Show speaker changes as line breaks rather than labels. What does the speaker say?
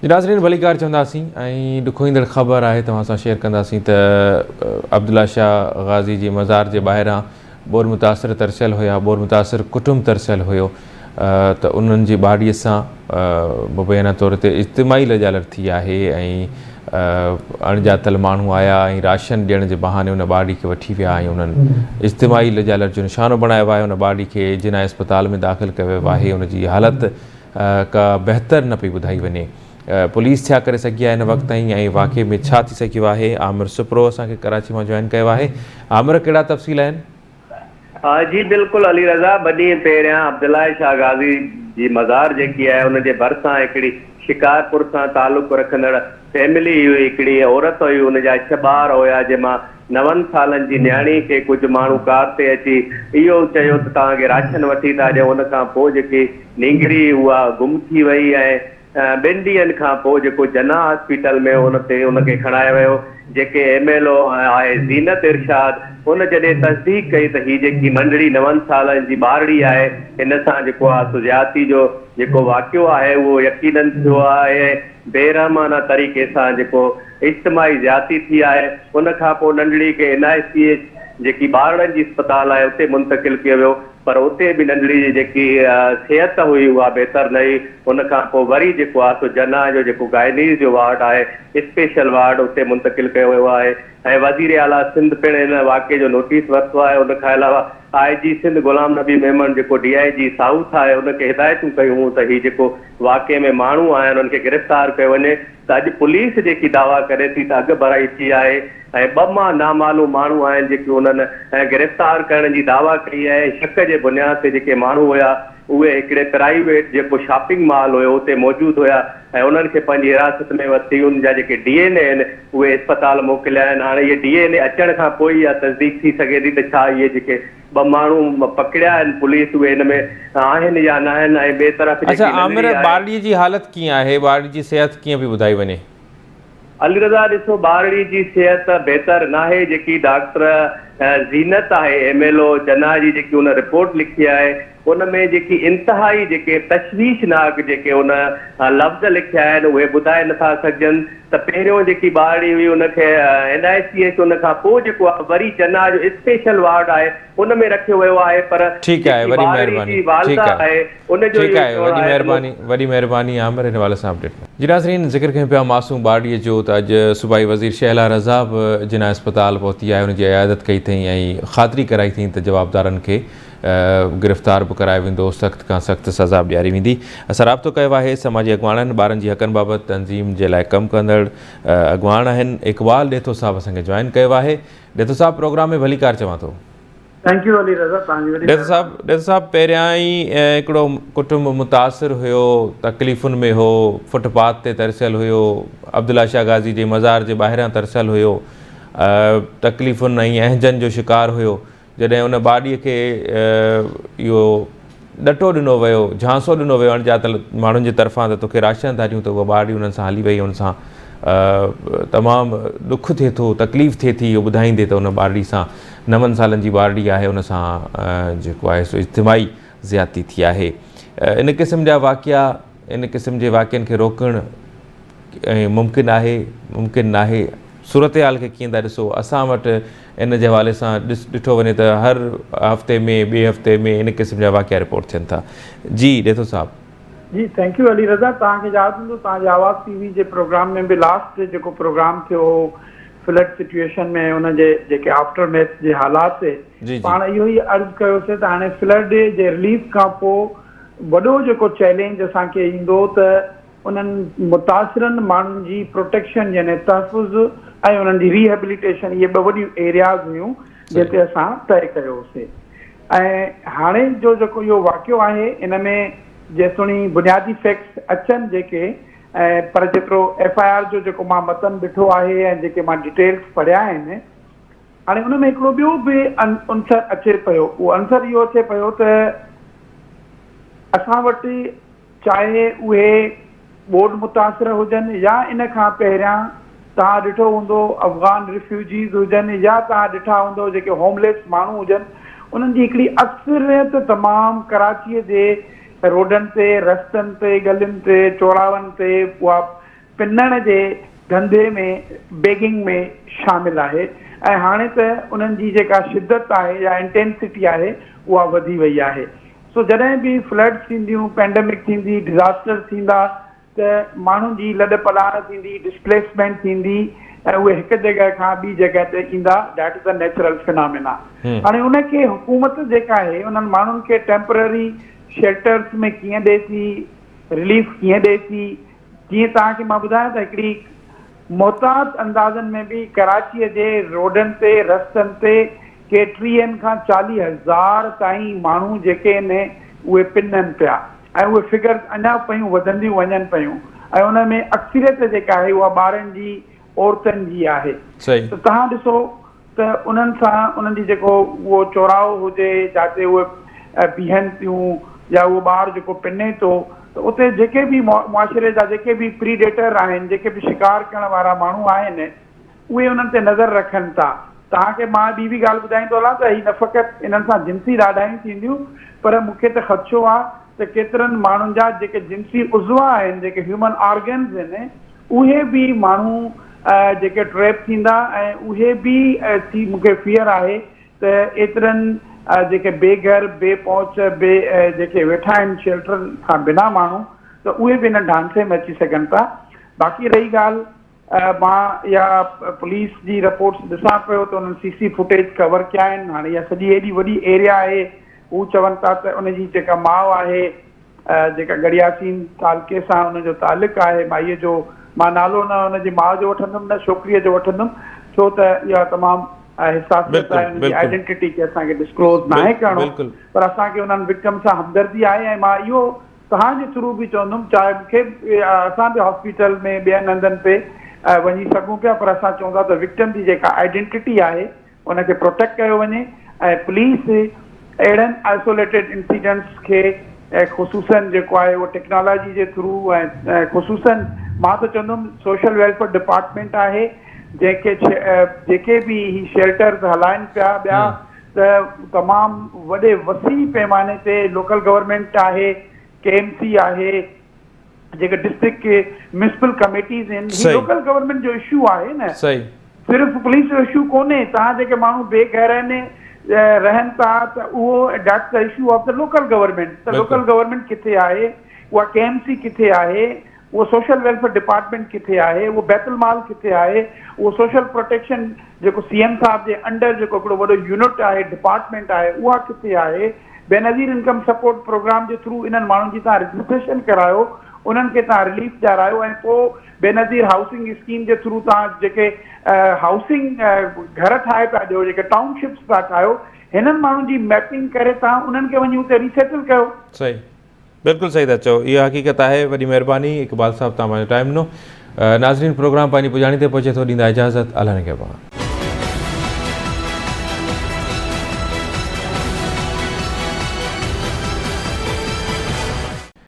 جي ناظرين ڀليڪار چونداسين ۽ ڏکوئيندڙ خبر آهي توهان سان شيئر ڪنداسين ته عبدالله شاهه غازي جي مزار جي ٻاهران ٻوڏ متاثر ترسيل هيا ٻوڏ متاثر ڪٽنب ترسيل هيو ته انهن جي ٻارڙي سان مبينا طور تي اجتماعي لڄالٽ ٿي آهي ۽ اڻڄاتل ماڻهو آيا ۽ راشن ڏيڻ جي بهاني ان ٻارڙي کي وٺي ويا ۽ انهن اجتماعي لڄالٽ جو نشانو بڻايو آهي ان ٻارڙي کي جناح اسپتال ۾ داخل ڪيو ويو آهي ان جي حالت ڪا بهتر نه پئي ٻڌائي وڃي. پوليس ڇا ڪري سگهي آهي هن وقت تائين ۽ واقعي ۾ ڇا ٿي سگهيو آهي؟ عامر سپرو اسان کي ڪراچي مان جوائن ڪيو آهي. عامر ڪهڙا تفصيل آهن؟
جي بلڪل علي رضا ٻه ڏينهن پهريان عبدالله شاهه غازي جي مزار جيڪي آهي ان جي ڀرسان هڪڙي شڪارپور سان تعلق رکندڙ فيملي هئي هڪڙي عورت هئي ان جا ڇهه ٻار هيا جنهن مان نون سالن جي نياڻي کي ڪجهه ماڻهو ڪار تي اچي اهو چيو ته توهان کي راشن وٺي ٿا ڏيون ان کان پوء جيڪي نينگري اها گم ٿي وئي ۽ ٻن ڏينهن کان پوء جيڪو جناح هاسپيٽل ۾ ان تي ان کي کڻايو ويو جيڪي ايم ايل او آهي زينت ارشاد ان جڏهن تصديق ڪئي ته هي جيڪي ننڍڙي نون سالن جي ٻارڙي آهي هن سان جيڪو آهي سو زيادتي جو جيڪو واقعو آهي اهو يقينن ٿيو آهي ۽ بي رحمانه طريقي سان جيڪو اجتماعي زيادتي ٿي آهي ان کان پوء ننڍڙي کي اين آء سي ايڇ جيڪي ٻارڙن جي اسپتال آهي اتي منتقل ڪيو ويو پر اتي به ننڍڙي جي جيڪي صحت هئي اها بهتر نه هئي ان کان پوء وري جيڪو آهي سو جناح جو جيڪو گائنيز جو وارڊ آهي اسپيشل وارڊ اتي منتقل ڪيو ويو آهي ۽ وزير اعليٰ سنڌ پڻ ان واقعي جو نوٽيس ورتو آهي ان کان علاوه آء جي سنڌ غلام نبي ميمڻ جيڪو ڊي I جي سائوٿ آهي ان کي هدايتون ڪيون هيون ته هي جيڪو واقعي ۾ ماڻهو آهن انهن کي گرفتار ڪيو وڃي ته اڄ پوليس جيڪي دعويٰ ڪري ٿي ته اڳڀرائي ٿي آهي ۽ ٻه مان نامعلوم ماڻهو آهن جيڪي انهن گرفتار ڪرڻ جي دعويٰ ڪئي آهي ۽ شڪ جي بنياد تي جيڪي ماڻهو هيا اهي هڪڙي پرائيويٽ جيڪو شاپنگ مال هيو اتي موجود هيا ۽ انهن کي پنهنجي حراست ۾ وٺي ان جا جيڪي ڊي اين اي آهن اهي اسپتال موڪليا آهن هاڻي اهي ڊي اين اي اچڻ کان پوء اها تصديق ٿي سگهي ٿي ته ڇا اهي جيڪي ٻه ماڻهو پڪڙيا آهن پوليس اهي ان ۾ آهن يا ناهن ۽ ٻئي طرف
اڇا
جيڪي
عامر
ننڍڙي آهي.
ٻارڙي جي حالت ڪيئن آهي ٻارڙي جي صحت ڪيئن پئي ٻڌائي وڃي؟
علي رضا ڏسو ٻارڙي جي صحت بهتر ناهي جيڪي ڊاڪٽر زينت آهي ايم ايل او جناح جي جيڪي ان رپورٽ لکي آهي ان ۾ جيڪي انتهائي جيڪي تشويشناڪ جيڪي ان لفظ لکيا آهن اهي ٻڌائي نٿا سگهجن ته پهريون جيڪي ٻارڙي هئي ان کي اين آء سي ايڇ ان کان پوء جيڪو آهي وري جناح جو اسپيشل وارڊ آهي ان ۾ رکيو ويو آهي پر
ٺيڪ آهي
جيڪي
وڏي
ٻارڙي
مهرباني
جي
ٺيڪ
والده
آهي
آهي ان جو
ٺيڪ
اهو
آهي
چوڻ
وڏي
آهي ته
مهرباني وڏي مهرباني عامر ان حوالي سان اپڊيٽ. جي ناظرين ذڪر ڪيون پيا معصوم ٻارڙي جو ته اڄ صوبائي وزير شهلا رضا به جناح اسپتال پهتي آهي ان جي عيادت ڪئي اٿئين ۽ خاطري ڪرائي اٿئين ته جوابدارن کي گرفتار به ڪرايو ويندو سخت کان سخت سزا به ڏياري ويندي اسان رابطو ڪيو آهي سماجي اڳواڻن ٻارن جي حقن بابت تنظيم جي لاء ڪم ڪندڙ اڳواڻ آهن اقبال ڏيٿو صاحب اسان کي جوائن ڪيو آهي ڏيٿو صاحب پروگرام ۾ ڀليڪار چوان ٿو.
Thank you Ali رضا توهان جي وڏي
ڏيٿو صاحب
مهرباني.
ڏيٿو صاحب پهريان ئي هڪڙو ڪٽنب متاثر هيو تڪليفن ۾ هو فٽ پاٿ تي ترسيل هيو عبدالله شاهه غازي جي مزار جي ٻاهريان ترسيل هيو تڪليفن ۽ اهنجن جو شڪار هيو جڏهن ان ٻارڙي کي اهو ڏٽو ڏنو ويو، جهانسو ڏنو ويو اڻڄاتل ماڻهن جي طرفان ته توکي راشن ٿا ڏيون ته اها ٻارڙي انهن سان هلي وئي ان سان تمام ڏک ٿئي ٿو تڪليف ٿئي ٿي اهو ٻڌائيندي ته ان ٻارڙي سان نون سالن جي ٻارڙي آهي ان سان جيڪو آهي سو اجتماعي زيادتي ٿي آهي ان قسم جا واقعا ان قسم جي واقعن کي روڪڻ ممڪن آهي ممڪن ناهي صورتحال کي ڪيئن ٿا ڏسو اسان وٽ ان جي حوالي سان ڏس ڏٺو وڃي ته هر هفتي ۾ ٻئي هفتي ۾ ان قسم جا واقعا رپورٽ ٿين ٿا جي ڏيٿو صاحب.
جي thank you Ali رضا توهان کي ياد هوندو توهان جي آواز ٽي وي جي پروگرام ۾ به لاسٽ جيڪو پروگرام ٿيو هو فلڊ سچوئيشن ۾ ان جي جيڪي آفٽر ميٿ جي حالات تي
جي جي.
پاڻ اهو ئي عرض ڪيوسي ته هاڻي فلڊ جي رليف کان پوء وڏو جيڪو چئلينج اسان کي ايندو ته انهن متاثرن ماڻهن جي پروٽيڪشن يعني تحفظ ۽ انهن جري هيبليٽيشن اهي ٻه وڏيون ايرياز هيون جنهن تي اسان طئي ڪيو هوسي ۽ هاڻي جو جيڪو اهو واقعو آهي ان ۾ جيتوڻي بنيادي فيڪٽس اچن جيڪي ۽ پر جيترو ايف I R جو جيڪو مان متن ڏٺو آهي ۽ جيڪي مان ڊيٽيلس پڙهيا آهن هاڻي ان ۾ هڪڙو ٻيو به عنصر اچي پيو اهو عنصر اهو اچي پيو ته اسان وٽ چاهي اهي ٻوڏ متاثر هجن يا ان کان پهريان توهان ڏٺو هوندو افغان ريفيوجيز هجن يا توهان ڏٺا هوندو جيڪي هوم ليس ماڻهو هجن انهن جي هڪڙي اڪثريت تمام ڪراچيء جي روڊن تي رستن تي ڳلين تي چوراهن تي اها پنڻ جي ڌنڌي ۾ بيگنگ ۾ شامل آهي ۽ هاڻي ته انهن جي جيڪا شدت آهي يا انٽينسٽي آهي اها وڌي وئي آهي. سو جڏهن به فلڊز ٿينديون، پينڊمڪ ٿيندي، ڊزاسٽرز ٿيندا ته ماڻهن جي لڏ پلاڻ ٿيندي، ڊسپليسمينٽ ٿيندي ۽ اهي هڪ جڳهه کان ٻي جڳهه تي ايندا، that is a natural phenomena. هاڻي ان کي حڪومت جيڪا آهي انهن ماڻهن کي ٽيمپرري شيلٽرز ۾ ڪيئن ڏئي ٿي، رليف ڪيئن ڏئي ٿي، جيئن توهان کي مان ٻڌايان ته هڪڙي محتاط اندازن ۾ به ڪراچيء جي روڊن تي، رستن تي ڪي ٽيهن کان 40 هزار تائين ماڻهو جيڪي آهن اهي پنن پيا ۽ اهي فگرز اڃا پيون وڌنديون وڃن پيون ۽ ان ۾ اڪثريت جيڪا آهي اها ٻارن جي، عورتن جي آهي ته توهان ڏسو ته انهن سان انهن جي جيڪو اهو چوراهو هجي جاتي اهي بيهن ٿيون يا اهو ٻار جيڪو پني ٿو ته اتي جيڪي به معاشري جا جيڪي به پريڊيٽر آهن جيڪي به شڪار ڪرڻ وارا ماڻهو آهن اهي انهن تي نظر رکن ٿا. توهان کي مان ٻي به ڳالهه ٻڌائيندو هلان ته هي نه فقط انهن سان جنسي ڏاڍايون ٿينديون پر مون کي ته خدشو آهي ته ڪيترن ماڻهن جا جيڪي جنسي عضوا آهن جيڪي هيومن آرگنز آهن اهي به ماڻهو جيڪي ٽريپ ٿيندا ۽ اهي به ٿي مون کي فيئر آهي ته ايترن جيڪي بي گهر بي پهچ بي جيڪي ويٺا آهن شيلٽر کان بنا ماڻهو ته اهي به ان ڍانچي ۾ اچي سگهن ٿا باقي رهي ڳالهه مان اها پوليس جي رپورٽس ڏسان پيو ته انهن سي سي فوٽيج ڪور ڪيا آهن هاڻي اها سڄي ايڏي وڏي ايريا آهي هو چون ٿا ته ان جي جيڪا ماء آهي جيڪا ڳڙهياسين تعلقي سان ان جو تعلق آهي مائيء جو مان نالو نه ان جي ماء جو وٺندم نه ڇوڪريء جو وٺندم ڇو ته اها تمام حساسيت آهي ان جي آئيڊنٽيٽي کي اسان کي ڊسڪلوز ناهي ڪرڻو پر اسان کي انهن وڪٽم سان همدردي آهي ۽ مان اهو توهان جي ٿرو به چوندم چاهي مون کي اسان به هاسپيٽل ۾ ٻين هنڌن تي وڃي سگهون پيا پر اسان چون ٿا ته وڪٽم جي جيڪا آئيڊنٽيٽي آهي ان کي پروٽيڪٽ ڪيو وڃي ۽ پوليس اهڙن آئسوليٽيڊ انسيڊنٽس کي خصوصن جيڪو آهي اهو ٽيڪنالاجي جي ٿرو ۽ خصوصن مان ته چوندم سوشل ويلفيئر ڊپارٽمينٽ آهي جنهن کي جيڪي به هي شيلٽرز هلائن پيا ٻيا ته تمام وڏي وسيع پيماني تي لوڪل گورنمينٽ آهي ڪي ايم سي آهي جيڪي ڊسٽرڪٽ ڪي ميونسپل ڪميٽيز آهن هي لوڪل گورنمينٽ جو اشو آهي نه صرف پوليس جو اشو ڪونهي توهان جيڪي ماڻهو بي گهر آهن رهن ٿا ته اهو that's the issue of the local government ته لوڪل گورنمينٽ ڪٿي آهي اها ڪي ايم سي ڪٿي آهي اهو سوشل ويلفيئر ڊپارٽمينٽ ڪٿي آهي اهو بيت المال ڪٿي آهي اهو سوشل پروٽيڪشن جيڪو سي ايم صاحب جي انڊر جيڪو هڪڙو وڏو يونٽ آهي ڊپارٽمينٽ آهي اها ڪٿي آهي بينظير انڪم سپورٽ پروگرام جي ٿرو انهن ماڻهن جي توهان رجسٽريشن ڪرايو انهن کي توهان رليف ڏيارايو ۽ پوء بينظير هائوسنگ اسڪيم جي ٿرو توهان جيڪي هائوسنگ گهر ٺاهي پيا ڏيو جيڪي ٽائون شپس پيا ٺاهيو هنن ماڻهن جي ميپنگ ڪري توهان انهن کي وڃي اتي ريسيٽل ڪيو.
صحيح بلڪل صحيح ٿا چئو اها حقيقت آهي وڏي مهرباني اقبال صاحب توهان پنهنجو ٽائيم ڏنو ناظرين پروگرام پنهنجي پڄاڻي تي پهچي ٿو ڏيندا اجازت الله نگهبان.